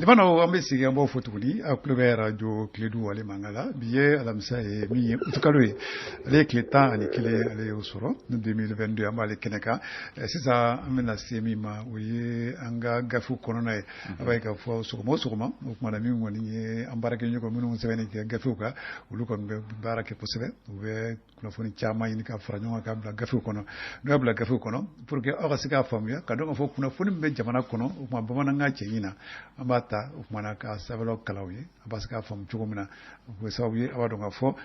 Limanaw, an bɛ sigi, an b'o fɔ tuguni. A tulo bɛ radio Kiledu ale mankan la. Bi ye alamisa ye, min ye utukalo ye, ale ye tile 11, ale y'o sɔrɔ 2022. An b'ale kɛnɛ kan sisan. An bɛna se min ma, o ye an ka gafew kɔnɔna ye. A b'a ye k'a fɔ sɔgɔma o sɔgɔma, o kumana min kɔni ye an baarakɛɲɔgɔn minnu sɛbɛnni kɛ gafew kan, olu kɔni bɛ baara kɛ kosɛbɛ. U bɛ kunnafoni caman ɲini ka fara ɲɔgɔn kan ka bila gafew kɔnɔ. N'u y'a bila gafew kɔnɔ, pour que aw ka se k'a faamuya, ka dɔn k'a fɔ kunnafoni min bɛ jamana kɔnɔ, o tuma bamanankan cɛɲi na, an b'a ta, o kumana ka sɛbɛnw kalan u ye, a b'a se k'a faamu cogo min na. O bɛ sababu ye, a b'a dɔn k'a fɔ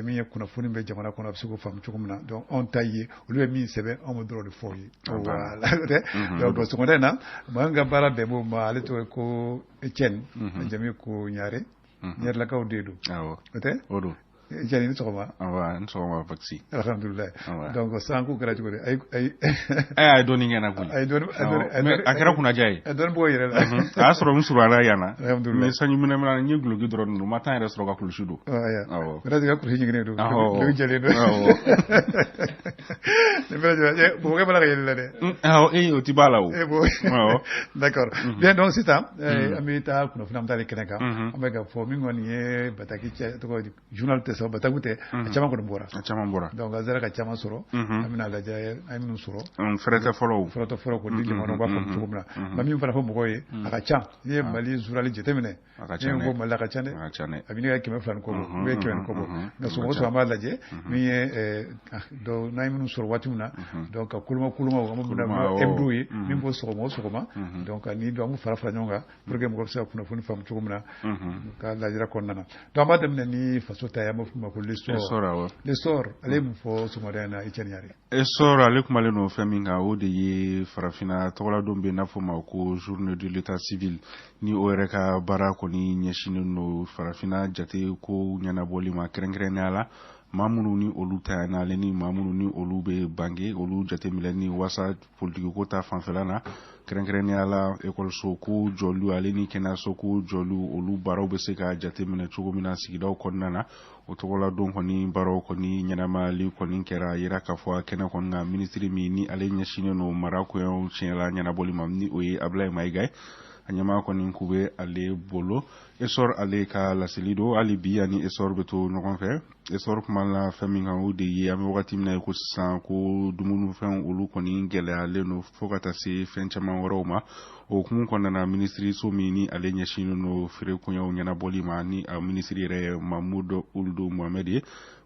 min ye kunnafoni bɛ jamana kɔnɔ, a bɛ se k'o faamu cogo min na. Donc anw ta ye, olu bɛ min sɛbɛn, anw bɛ dɔrɔn de fɔ ye. Voilà, donc sɔgɔmada in na, maa min ka baara bɛn b'o ma, ale tɔgɔ ye ko Etienne, jamu ko Ɲare, Ɲarelakaw den don. O tɛ? O don. Etienne, ni sɔgɔma. Awa, ni sɔgɔma Baxi. Alhamdulilayi. Donc san ko kɛra cogo di? Ayi ayi. A ye dɔɔnin kɛ n na koyi. A ye dɔɔnin, a kɛra kunnaja ye. A dɔɔnin bɔ yɛrɛ la. A y'a sɔrɔ n surunyara yan na. Alhamdulilayi. Mais sanji minɛ minɛ, n ye guloki dɔrɔn don, n ma temps yɛrɛ sɔrɔ ka kulusi don. Awɔ. Peut-être ka kulusi ɲiginnen don. Guloki jɛlen don. Awɔ. Nin bɛɛ lajɛlen, bɔbɔkɛ b'a la ka yɛlɛ la dɛ. Awɔ, ee, o ti b'a la o. Eh bon. Awɔ. D'accord. Bien, donc sisan an bɛ taa kunnafoni, an bɛ taa kɛnɛ kan. An bɛ ka fɔ min kɔni ye bataki cɛ tɔgɔ di, journal tɛ sa, bataku tɛ, a caman kɔni bɔra. A caman bɔra. Donc an sera ka caman sɔrɔ. An bɛna lajɛ an ye minnu sɔrɔ. Fɛrɛ tɛ fɔlɔ o. Fɛrɛ tɛ fɔlɔ k'o di jamanaw b'a faamu cogo min na. Nka min fana fɔ mɔgɔw ye, a ka ca. N'i ye Mali journal jateminɛ, A ka ca ni dɛ. ko Mali, a ka ca dɛ. A ka ca dɛ. A bɛ ɲini ka 200 ni kɔ bɔ, ou bien 100 ni kɔ bɔ. Nka sɔgɔma o sɔgɔma, an b'a lajɛ min ye donc n'an ye minnu sɔrɔ waati min na, donc ka koloma kolomaw, an b'o bila hebdo ye min bɔ sɔgɔma o sɔgɔma. Donc ani donc an b'u fara fara ɲɔgɔn kan pour que mɔgɔ bɛ se ka kunnafoni faamu cogo min na ka lajɛra kɔnɔna na. Donc an b'a daminɛ ni faso ta ye, an b'a fɔ o ma ko L'Essor. Essor, awɔ. L'Essor, ale ye mun fɔ sɔgɔmada in na, Etienne Yare? Essor, ale kumalen don fɛn min kan, o de ye farafinna tɔgɔladon bɛ n'a fɔ ma ko journée de l'état civil, ni o yɛrɛ ka baara kɔni ɲɛsinnen don farafinna jate ko ɲɛnabɔli ma, kɛrɛnkɛrɛnnenya la maa minnu ni olu tanyana, ale ni maa minnu ni olu bɛ bange, olu jateminɛ ni wasa politikiko ta fanfɛla na, kɛrɛnkɛrɛnnenya la ekɔliso ko jɔliw ale ni kɛnɛyaso ko jɔliw, olu baaraw bɛ se ka jateminɛ cogo min na sigidaw kɔnɔna na. O tɔgɔladon kɔni baaraw kɔni ɲɛnamayali kɔni kɛra, yira k'a fɔ a kɛnɛ kɔni kan, minisiri min ni ale ɲɛsinnen don mara koɲɛw tiɲɛla ɲɛnabɔli ma, ni o ye Abulayi Mayiga ye, a ɲɛmaa kɔni k'u bɛ ale bolo. Essor ale ka laseli don. Hali bi ani Essor bɛ to ɲɔgɔn fɛ. Essor kumana fɛn min kan, o de ye an bɛ wagati min na i ko sisan, ko dumunifɛnw olu kɔni gɛlɛyalen don fo ka taa se fɛn caman wɛrɛw ma. O hukumu kɔnɔna na, minisiriso min ni ale ɲɛsinnen don feere koɲɛw ɲɛnabɔli ma, ni a minisiri yɛrɛ ye Mamudu Uludu Mohamɛd ye,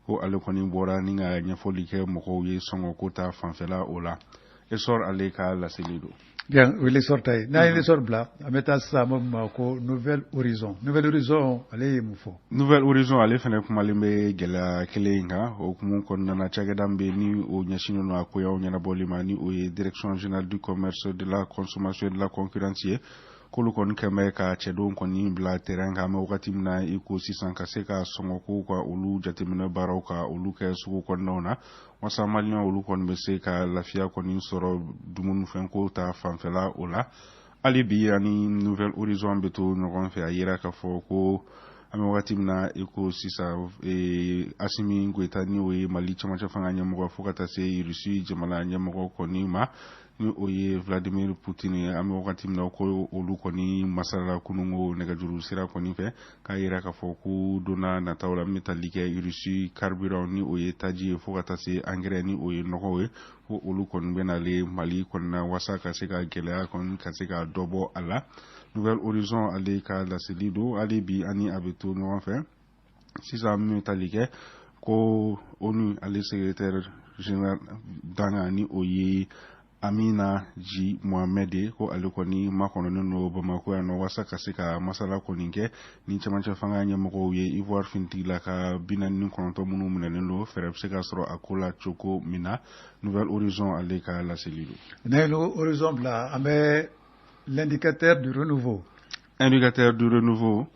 ko ale kɔni bɔra ni ka ɲɛfɔli kɛ mɔgɔw ye sɔngɔko ta fanfɛla o la. Essor ale ka laseli don. Bien, o ye L'Essor ta ye. N'an ye L'Essor bila, an bɛ taa sisan, an b'a fɔ ma ko Nouvel Horizon. Nouvel Horizon, ale ye mun fɔ? Nouvel Horizon, ale fana kumalen bɛ gɛlɛya kelen in kan. O hukumu kɔnɔna na, cakɛda min bɛ yen ni o ɲɛsinnen don a koɲɛw ɲɛnabɔli ma, ni o ye Direction générale du commerce, de la consommation et de la concurrence ye, k'olu kɔni kɛn bɛ ka cɛdenw kɔni bila terrain kan an bɛ wagati min na i ko sisan, ka se ka sɔngɔkow ka olu jateminɛ baaraw ka olu kɛ sugu kɔnɔnaw na, wasa maliyɛnw olu kɔni bɛ se ka lafiya kɔni sɔrɔ dumunifɛnko ta fanfɛla o la. Hali bi ani Nouvel Horizon bɛ to ɲɔgɔn fɛ. A yira k'a fɔ ko an bɛ wagati min na i ko sisan, Asimi Goyita, ni o ye Mali cɛmancɛ fanga ɲɛmɔgɔ, fo ka taa se Rusi jamana ɲɛmɔgɔ kɔni ma, ni o ye Vladimir Poutine ye, an bɛ wagati min na ko olu kɔni masalala kununko nɛgɛjuru sira kɔni fɛ, k'a yira k'a fɔ ko don n'a nataw la, min bɛ tali kɛ Rusi carburant, ni o ye taji ye, fo ka taa se engrais, ni o ye nɔgɔw ye, ko olu kɔni bɛ nalen Mali kɔni na, wasa ka se ka gɛlɛya kɔni ka se ka dɔ bɔ a la. Nouvel Horizon ale ka laseli don. Hali bi ani a bɛ to ɲɔgɔn fɛ. Sisan min bɛ tali kɛ ko ONU ale secrétaire général dankan, ni o ye Amina J Mohamed ye, ko ale kɔni makɔnɔnen don Bamakɔ yan nɔ, wasa ka se ka masala kɔni kɛ ni cɛmancɛ fanga ɲɛmɔgɔw ye, Ivoire finitigila ka 49 minnu minɛlen don, fɛɛrɛ bɛ se ka sɔrɔ a ko la cogo min na. Nouvel Horizon ale ka laseli don. N'an ye Nouvel Horizon bila, an bɛ L'indicateur du renouveau. Indicateur du renouveau,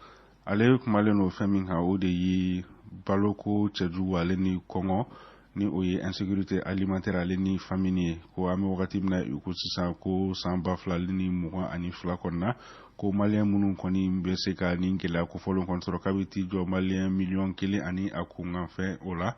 ale kumalen don fɛn min kan, o de ye baloko cɛjugu ale ni kɔngɔ, ni o ye insécurité alimentaire ale ni famine ye, ko an bɛ wagati min na i ko sisan, ko san 2022 kɔnɔna, ko maliyɛn minnu kɔni bɛ se ka nin gɛlɛya kofɔlen kɔni sɔrɔ, k'a bɛ t'i jɔ maliyɛn miliyɔn 1 ani a kunkanfɛn o la.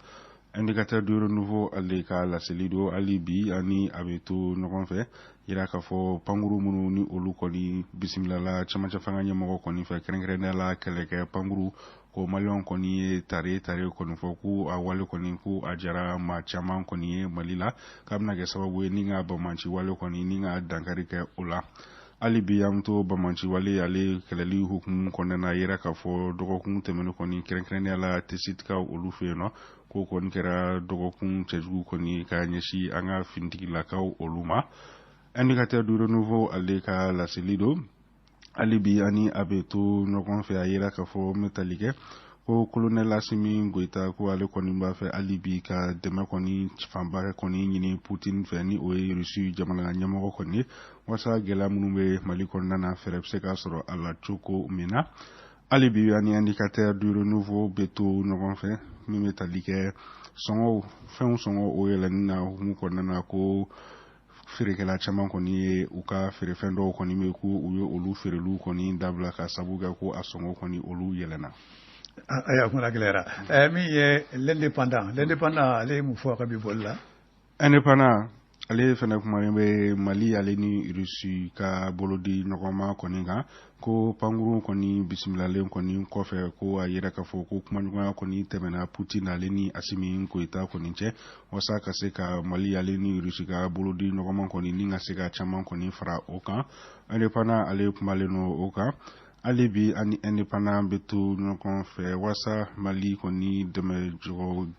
Indicateur du Renouveau ale ka laseli don. Hali bi ani a bɛ to ɲɔgɔn fɛ, yira k'a fɔ pankuru minnu ni olu kɔni bisimilala cɛmancɛ fanga ɲɛmɔgɔ kɔni fɛ, kɛrɛnkɛrɛnnenya la kɛlɛkɛ pankuru, ko maliyɛnw kɔni ye tare tare kɔni fɔ ko a wale kɔni ko a jara maa caman kɔni ye Mali la, k'a bɛna kɛ sababu ye ni ka bamanci wale kɔni ni ka dankari kɛ o la. Hali bi an to bamanci wale ale kɛlɛli hukumu kɔnɔna na, yira k'a fɔ dɔgɔkun tɛmɛnen kɔni, kɛrɛnkɛrɛnnenya la Tesitikaw olu fɛ yen nɔ, ko kɔni kɛra dɔgɔkun cɛjugu kɔni ka ɲɛsin an ka finitigilakaw olu ma. Indicateur du Renouveau ale ka laseli don. Hali bi ani a bɛ to ɲɔgɔn fɛ, a yira k'a fɔ n bɛ tali kɛ ko colonel Asimi Goyita, ko ale kɔni b'a fɛ hali bi ka dɛmɛ kɔni fanba kɔni ɲini Putin fɛ, ni o ye Rusi jamana ɲɛmɔgɔ kɔni ye, walasa gɛlɛya minnu bɛ Mali kɔnɔna na, fɛɛrɛ bɛ se ka sɔrɔ a la cogo min na. Hali bi ani Indicateur du Renouveau bɛ to ɲɔgɔn fɛ, min bɛ tali kɛ sɔngɔw, fɛnw sɔngɔ o yɛlɛnni na hukumu kɔnɔna na, ko feerekɛla caman kɔni ye u ka feerefɛn dɔw kɔni bɛ ko u ye olu feereliw kɔni dabila ka sabu kɛ ko a sɔngɔ kɔni olu yɛlɛnna. Ayiwa, kuma gɛlɛyara. Min ye L'Indépendant, L'Indépendant ale ye mun fɔ a ka bi bɔli la? Indépendant ale fɛnɛ kumalen bɛ Mali ale ni Rusi ka bolodi ɲɔgɔnma kɔni kan, ko pankuru kɔni bisimilalen kɔni kɔfɛ, ko a yira k'a fɔ ko kumaɲɔgɔnya kɔni tɛmɛna Putin ale ni Asimi Goyita kɔni cɛ, walasa ka se ka Mali ale ni Rusi ka bolodi ɲɔgɔnma kɔni ni ka se ka caman kɔni fara o kan. Indépendant ale kumalen don o kan. Hali bi ani Indépendant bɛ to ɲɔgɔn fɛ, walasa Mali kɔni dɛmɛ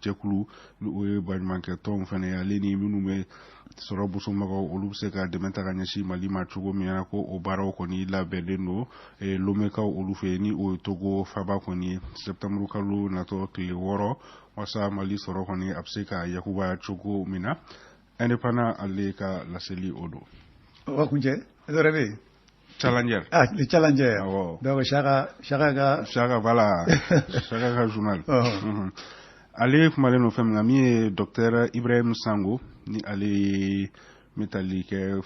jɛkulu ni o ye baɲumankɛ tɔnw fɛnɛ ale ni minnu bɛ sɔrɔ bosonbagaw, olu bɛ se ka dɛmɛ ta ka ɲɛsin Mali ma cogo min na, ko o baaraw kɔni labɛnnen don Lomekaw olu fɛ, ni o ye Togo faba kɔni ye, septembre kalo natɔ tile 6, walasa Mali sɔrɔ kɔni a bɛ se ka yakubaya cogo min na. Indépendant ale ka laseli o don. O kuncɛ, dɔ wɛrɛ bɛ yen? Challenger. Ah, le Challenger. Awɔ. Donc Chaka, Chaka ka Chaka, voilà. Chaka ka journal. Ale kumalen don fɛn min kan, min ye docteur Ibrahim Sango, ni ale ye n bɛ tali kɛ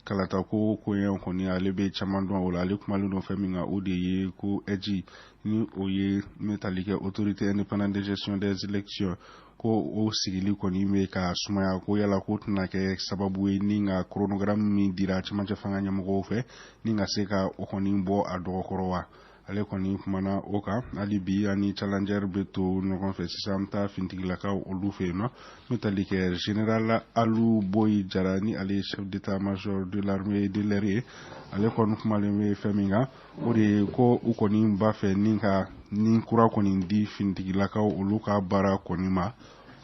kalata ko koɲɛ kɔni, ale bɛ caman dɔn o la. Ale kumalen don fɛn min kan, o de ye ko AIGE, ni o ye n bɛ tali kɛ Autorité indépendante de gestion des élections, ko o sigili kɔni bɛ ka sumaya, ko yala ko tɛna kɛ sababu ye ni ka chronogramme min dira cɛmancɛ fanga ɲɛmɔgɔw fɛ, ni ka se ka o kɔni bɔ a dɔgɔkɔrɔ wa? Ale kɔni kumana o kan. Hali bi ani Challenger bɛ to ɲɔgɔn fɛ. Sisan an bɛ taa finitigilakaw olu fɛ yen nɔ, n bɛ tali kɛ général Alu Boyi Jara, ni ale ye chef d'état-major de l'armée de l'air ye. Ale kɔni kumalen bɛ fɛn min kan, o de ye ko u kɔni b'a fɛ ni ka ni kura kɔni di finitigilakaw olu ka baara kɔni ma.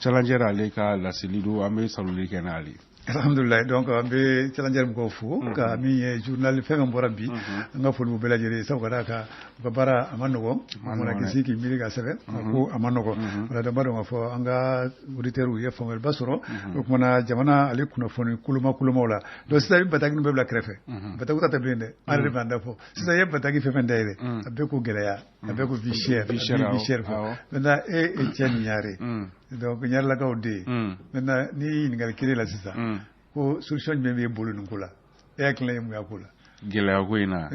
Challenger ale ka laseli don, an bɛ saloli kɛ n'ale. Alhamdulilayi. Donc an bɛ Challenger mɔgɔw fo ka min ye journal fɛn fɛn bɔra bi, an ka foli b'u bɛɛ lajɛlen, sabu ka d'a kan u ka baara a ma nɔgɔn. Mana kisi k'i miiri ka sɛbɛn, a ko a ma nɔgɔn. O la b'a dɔn k'a fɔ an ka auditeurs ye faamuyaliba sɔrɔ o kumana jamana ale kunnafoni koloma kolomaw la. Donc sisan i bɛ bataki bɛɛ bila kɛrɛfɛ, bataki ta tɛ bilen dɛ, an yɛrɛ de b'an da fɔ sisan. I ye bataki fɛn fɛn dayɛlɛ, a bɛɛ ko gɛlɛya, a bɛɛ ko vie chère, vie chère fɔ. Maintenant e ye cɛ ni ɲare, donc ɲarelakaw den. Maintenant n'i ye ɲininkali kelen la sisan, ko solution jumɛn b'e bolo nin ko la? E hakilina ye mun ye a ko la? Gɛlɛya ko in na?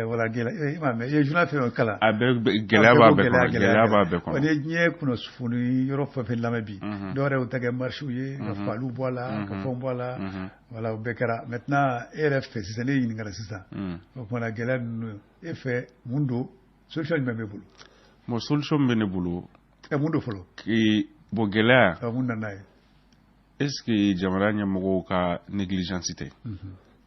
Voilà, gɛlɛya. I m'a mɛn, i ye journal fɛn fɛn kalan, a bɛɛ gɛlɛya b'a bɛɛ kɔnɔ, gɛlɛya b'a bɛɛ kɔnɔ. Ni ye diɲɛ kunnafoni yɔrɔ fɛn fɛn lamɛn bi, dɔw yɛrɛ y'u ta kɛ marche ye, ka faliw bɔ a la, ka fɛnw bɔ a la, voilà, o bɛɛ kɛra. Maintenant e yɛrɛ fɛ sisan, ne y'i ɲininka sisan, o kumana gɛlɛya ninnu, e fɛ mun don? Solution jumɛn b'e bolo? Bon, solution bɛ ne bolo. Ɛ, mun don fɔlɔ? Bon, gɛlɛya. Mun nana ye? Est ce que jamana ɲɛmɔgɔw ka négligence tɛ?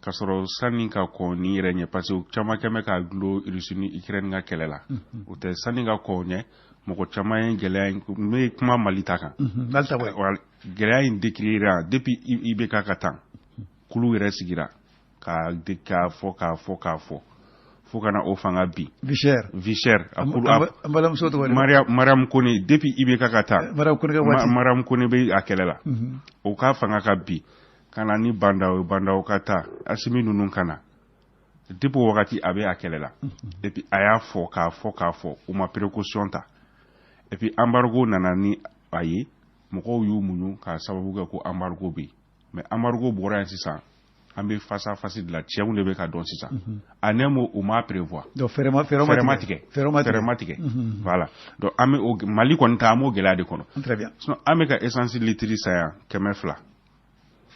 K'a sɔrɔ sanni ka kɔn ni yɛrɛ ɲɛ, parce que caman kɛn bɛ k'a dulon Russie ni Ukraine ka kɛlɛ la, o tɛ. Sanni ka kɔn ɲɛ, mɔgɔ caman ye gɛlɛya in, n bɛ kuma Mali ta kan. Mali ta. Gɛlɛya in décrira depuis IBK ka tan, kulu yɛrɛ sigira k'a fɔ k'a fɔ k'a fɔ fo ka na o fanga bin. Vie chère. Vie chère. A kulu, an balimamuso tɔgɔ? Mariam Kone. Depuis IBK ka taa. Mariam Kone ka waati. Mariam Kone bɛ a kɛlɛ la. O ka fanga ka bin ka na ni Bah N'Daw ye, Bah N'Daw ka taa, Asimi ninnu ka na. Depuis o wagati a bɛ a kɛlɛ la. Et puis a y'a fɔ k'a fɔ k'a fɔ, u ma précaution ta. Et puis embargo nana ni a ye, mɔgɔw y'u muɲu k'a sababu kɛ ko embargo bɛ yen. Mais embargo bɔra yen sisan. An bɛ face à face de la, tiɲɛw de bɛ ka dɔn sisan. En un mot, u m'a prévoir. Donc fɛɛrɛ ma fɛɛrɛ ma tigɛ. Fɛɛrɛ ma tigɛ. Voilà, donc an bɛ o Mali kɔni ta, an b'o gɛlɛya de kɔnɔ. Très bien. Sinon an bɛ ka essence litre san yan 200,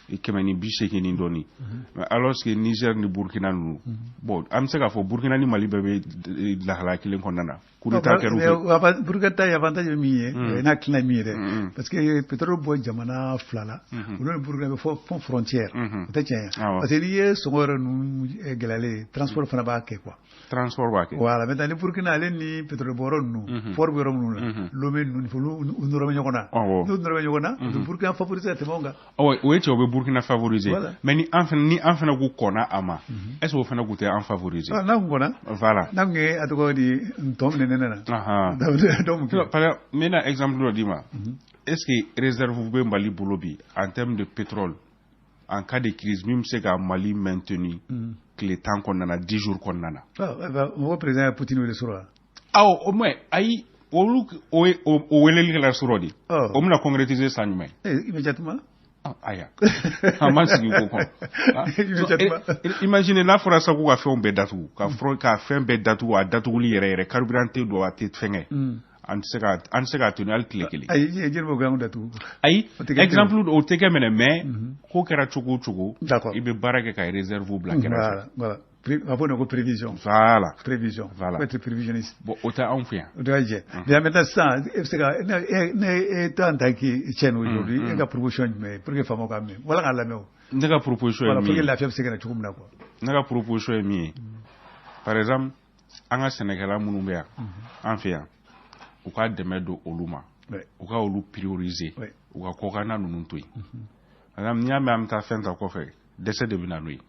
180 ni dɔɔni, mais alors que Niger ni Burkina ninnu, bon, an bɛ se k'a fɔ Burkina ni Mali bɛɛ bɛ lahalaya kelen kɔnɔna na, coup d'état kɛr'u fɛ. Burkina ta ye avantage ye min ye, o ye n'a hakilina min ye dɛ, parce que pétrole bɔ jamana fila la, olu ni Burkina bɛ fɔ frontière, o tɛ tiɲɛ ye, parce que n'i ye sɔngɔ yɛrɛ ninnu gɛlɛyalen, transport fana b'a kɛ quoi. Transport b'a kɛ. Voilà, maintenant ni Burkina ale ni pétrole bɔyɔrɔ ninnu, port bɛ yɔrɔ minnu na, Lomé ninnu, olu u nɔrɔ bɛ ɲɔgɔn na, n'u nɔrɔ bɛ ɲɔgɔn na, u bɛ Burkina favoriser ka tɛmɛ anw kan. O ye tiɲɛ, u bɛ Burkina favoriser, mais ni an fana k'u kɔnna a ma, est ce que o fana k'u tɛ an favoriser? N'a kun kɔnna. Voilà. N'a kun ye a tɔgɔ di ntɔn minɛ ne na. Donc par exemple, n bɛna exemple dɔ d'i ma. Est ce que réserve bɛ Mali bolo bi en termes de pétrole en cas de crise min bɛ se ka Mali maintenir tile 10 kɔnɔna na, 10 jours kɔnɔna na? Mɔgɔ président ye Poutine wele sɔrɔ wa? Awɔ, o mais ayi, olu o ye o weleli kɛra sɔrɔ de. O bɛna concrétiser san jumɛn? Immédiatement. Aya, an m'an sigi ko kɔnɔ. Imagine n'a fɔra sisan k'u ka fɛnw bɛɛ datugu, ka fɛn bɛɛ datugu, a datuguli yɛrɛ yɛrɛ, carburant tɛ don, a tɛ fɛngɛ, an tɛ se k'a to ni hali tile kelen. Ayi, jeli b'o kɛ datugu. Ayi, exemple o tɛ kɛ minɛ, mais ko kɛra cogo o cogo, i bɛ baara kɛ ka réserve bila kɛrɛfɛ. Voilà. A fɔ o ma ko prévision. Voilà. Prévision. Voilà. Faut être prévisionniste. Bon, o tɛ anw fɛ yan. O tɛ jɛ. Bien, maintenant sisan e bɛ se ka ne e ta en tant que Etienne aujourd'hui, e ka proposition jumɛn ye pour que faamaw k'a mɛn wala k'a lamɛn o? Ne ka proposition ye min ye. Voilà, pour que lafiya bɛ se ka na cogo min na quoi. Ne ka proposition ye min ye. Par exemple, an ka sɛnɛkɛla minnu bɛ yan, an fɛ yan, u ka dɛmɛ don olu ma. U ka olu prioriser. U ka kɔkanna ninnu to yen. Par exemple, n'i y'a mɛn an bɛ taa fɛn ta kɔfɛ, dɛsɛ de bɛ na n'o ye.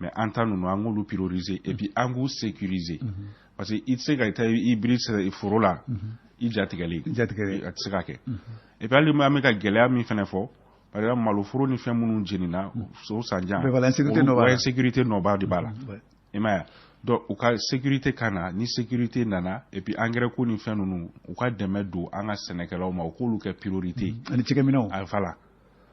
Mais an ta ninnu, an k'olu prioriser et puis an k'u sécuriser, parce que i tɛ se ka taa i biri foro la i jatigɛlen, jatigɛlen a tɛ se ka kɛ. Et puis hali an bɛ ka gɛlɛya min fana fɔ, par exemple maloforo ni fɛn minnu jenina o sanjan, insécurité nɔ b'a la. Insécurité nɔba de b'a la, i m'a ye. Donc u ka sécurité ka na, ni sécurité nana, et puis engrais ko ni fɛn ninnu, u ka dɛmɛ don an ka sɛnɛkɛlaw ma, u k'olu kɛ priorité. Ani cikɛminɛnw. Voilà.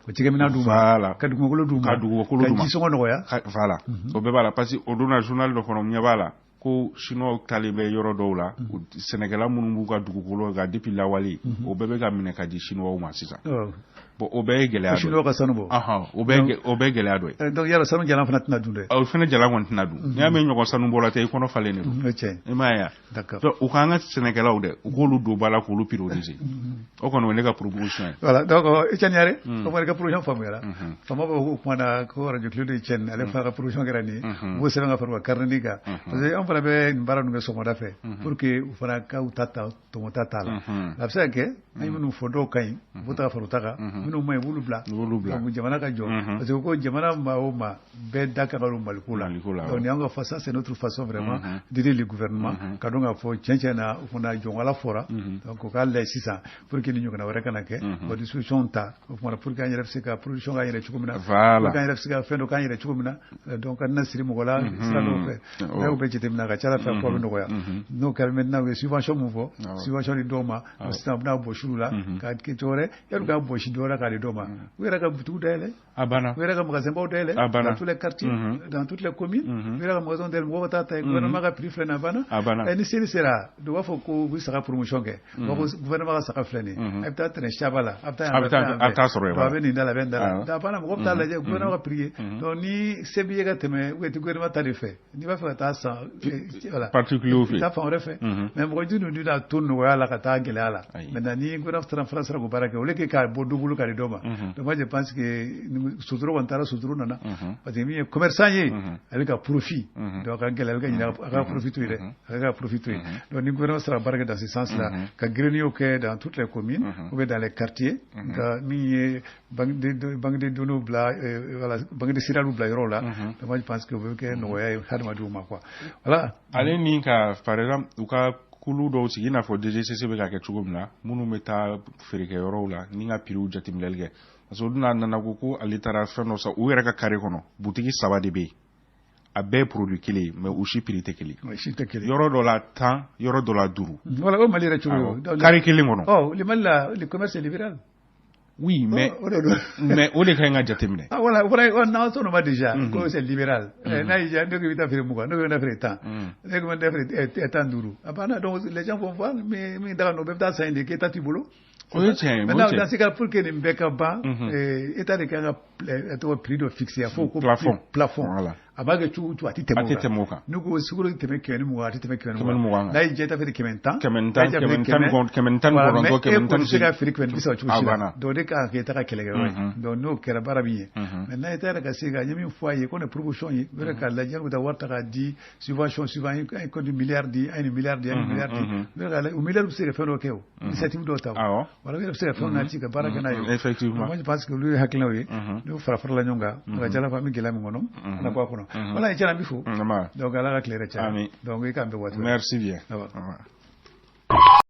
Ka cikɛminɛn d'u ma. Voilà. Ka dugukolo d'u ma. Ka dugukolo d'u ma. Ka jisɔngɔ nɔgɔya. Voilà, o bɛɛ b'a la, parce que o donna journal dɔ kɔnɔ, ɲɛ b'a la ko chinois talen bɛ yɔrɔ dɔw la, sɛnɛkɛla minnu b'u ka dugukolo kan depuis lawale, o bɛɛ bɛ ka minɛ ka di chinois ma sisan. Bon, o bɛɛ ye gɛlɛya dɔ ye. Chinois ka sanu bɔ. O bɛɛ ye gɛlɛya dɔ ye. Donc yala sanu jalan fana tɛna dun dɛ? O fana jalan kɔni tɛna dun. N'i y'a mɛn ɲɔgɔn sanu bɔla tɛ, i kɔnɔ falen de don. O tiɲɛ. I m'a ye wa? D'accord. Donc u k'an ka sɛnɛkɛlaw dɛ, u k'olu don ba la k'olu prioriser. O kɔni o ye ne ka proposition ye. Voilà, donc Etienne Yare, o i ka proposition faamuyara. Faama b'a fɔ ko kuma na ko radio Kledu Etienne, ale fana ka proposition kɛra nin ye. U b'o sɛbɛn ka fara u ka carnet kan. Parce que an fana bɛ nin baara ninnu kɛ sɔgɔmada fɛ pour que u fana ka u ta ta tɔmɔta t'a la. A bɛ se ka kɛ an ye minnu fɔ, dɔw ka ɲi, u b'u ta ka fara u ta kan, minnu ma ɲi, u b'olu bila. U b'olu bila. Donc jamana ka jɔ. Parce que ko jamana maa o maa bɛɛ da ka don Maliko la. Maliko la. Donc nin y'anw ka façon, c'est notre façon vraiment d'aider le gouvernement ka dɔn k'a fɔ tiɲɛ tiɲɛ na o fana jɔnwala fɔra. Donc o k'a lajɛ sisan pour que ni ɲɔgɔnna wɛrɛ kana kɛ, o disposition ta o kumana pour que an yɛrɛ bɛ se ka production k'an yɛrɛ cogo min na. Voilà. Pour que an yɛrɛ bɛ se ka fɛn dɔ k'an yɛrɛ cogo min na. Donc an tɛna siri mɔgɔ la sira dɔw fɛ. N'a y'o bɛɛ jateminɛ, a ka ca ala fɛ ko a bɛ nɔgɔya. N'o kɛra maintenant, u ye subvention mun fɔ, subvention di dɔw ma, sisan u bɛna bɔsi u la k'a kɛ cogo wɛrɛ, yanni k'a bɔsi dɔ wɛrɛ k'a di dɔw ma, u yɛrɛ ka boutique dayɛlɛ. A banna. U yɛrɛ ka magasin baw dayɛlɛ. A banna. Dans tous les quartiers, dans toutes les communes, u yɛrɛ ka magasin dayɛlɛ, mɔgɔw ka taa ta yen, gouvernement ka prix filɛ nin ye, a banna. A banna. Ni seli sera, dɔw b'a fɔ ko u bɛ saga promotion kɛ, u b'a fɔ gouvernement ka saga filɛ nin ye, a bɛ taa tɛnɛ saba la, a bɛ taa A bɛ taa a bɛ taa sɔrɔ yen. A bɛ nin da la, a bɛ nin da la, a banna, mɔgɔ bɛ taa lajɛ gouvernement ka prix ye. Donc ni se b'i ye ka tɛmɛ ou bien ti gouvernement ta de fɛ, n'i b'a fɛ ka taa san, voilà, particulier fɛ. Taa fan wɛrɛ fɛ. Mais mɔgɔ ju ninnu n'a to nɔgɔya la ka taa gɛlɛya la. Maintenant ni gouvernement fana sera k'o baara kɛ, au lieu que k'a bɔ dɔ bolo k'a di dɔ ma. Donc moi je pense que suturu kɔni taara, suturu nana, parce que min ye commerçant ye, ale ka profit, donc a ka gɛlɛ, ale ka ɲinɛ a ka profit to yen dɛ, a ka profit to yen. Donc ni gouvernement sera baara kɛ dans ce sens là, ka grenier kɛ dans toutes les communes ou bien dans les quartiers, ka min ye banque de données bila, voilà, banque de céréales bila yɔrɔw la, donc moi je pense que o bɛ kɛ nɔgɔya ye hadamadenw ma quoi, voilà. Ale ni ka, par exemple, u ka kulu dɔw sigi, i n'a fɔ DGCC bɛ ka kɛ cogo min na, minnu bɛ taa feerekɛyɔrɔw la ni ka prix jateminɛli kɛ, parce que o dun nana ko ale taara fɛn dɔ san u yɛrɛ ka carré kɔnɔ, butigi saba de bɛ yen, a bɛɛ ye produit kelen ye, mais u si prix tɛ kelen. Si tɛ kelen. Yɔrɔ dɔ la 10, yɔrɔ dɔ la 5. Voilà, o Mali yɛrɛ cogo ye. Carré kelen kɔnɔ. Oh, le Mali la, le commerce est libéral. Oui, mais O de don. Mais o de ka ɲi ka jateminɛ. Ah voilà, voilà, n'an sɔnn'o ma déjà, ko c'est libéral. N'a y'i diya, ne ko i bɛ taa feere 20, ne ko i bɛ taa feere 10, ne ko i bɛ taa feere 15. A banna. Donc les gens vont voir, min da ka nɔgɔn, bɛɛ bɛ taa san yen de, k'État t'i bolo. O ye tiɲɛ ye. Maintenant, dans ce cas, pour que nin bɛɛ ka ban, État de kan ka tɔgɔ prix dɔ fixer, a fɔ ko plafond. Plafond. Voilà. A b'a kɛ cogo o cogo, a tɛ tɛmɛ o kan. A tɛ tɛmɛ o kan. N'u ko sukaro tɛ tɛmɛ 120, a tɛ tɛmɛ 120 kan. N'a y'i diya, i t'a feere 110. 110, 119, 118. Mais e kɔni tɛ se ka feere 130 cogo si la. Donc o de kan ka kɛ État ka kɛlɛkɛyɔrɔ ye. Donc n'o kɛra, baara bɛ ɲɛ. Mais n'a État yɛrɛ ka se ka, n ye min fɔ a ye, ko nin proposition ye, u yɛrɛ k'a lajɛ, u bɛ taa wari ta k'a di subvention, souvent an ye compte milliard di, an ye nin milliard di, an ye nin milliard di. U yɛrɛ k'a lajɛ, o milliard bɛ se ka fɛn dɔ kɛ o. Initiative dɔw ta o. Wala u yɛrɛ bɛ se ka fɛnw nati ka baara kɛ n'a ye. Effectivement. Moi, je pense que olu ye hakilinaw ye. N'u fara farala ɲɔgɔn kan, a ka ca Ala fɛ, an bɛ gɛlɛya min kɔnɔ, an na bɔ a kɔnɔ. Voilà, i cɛna, n b'i fo. Donc Ala ka tile yɛrɛ caya. Donc i k'an bɛn waati wɛrɛ. Merci bien. Awɔ.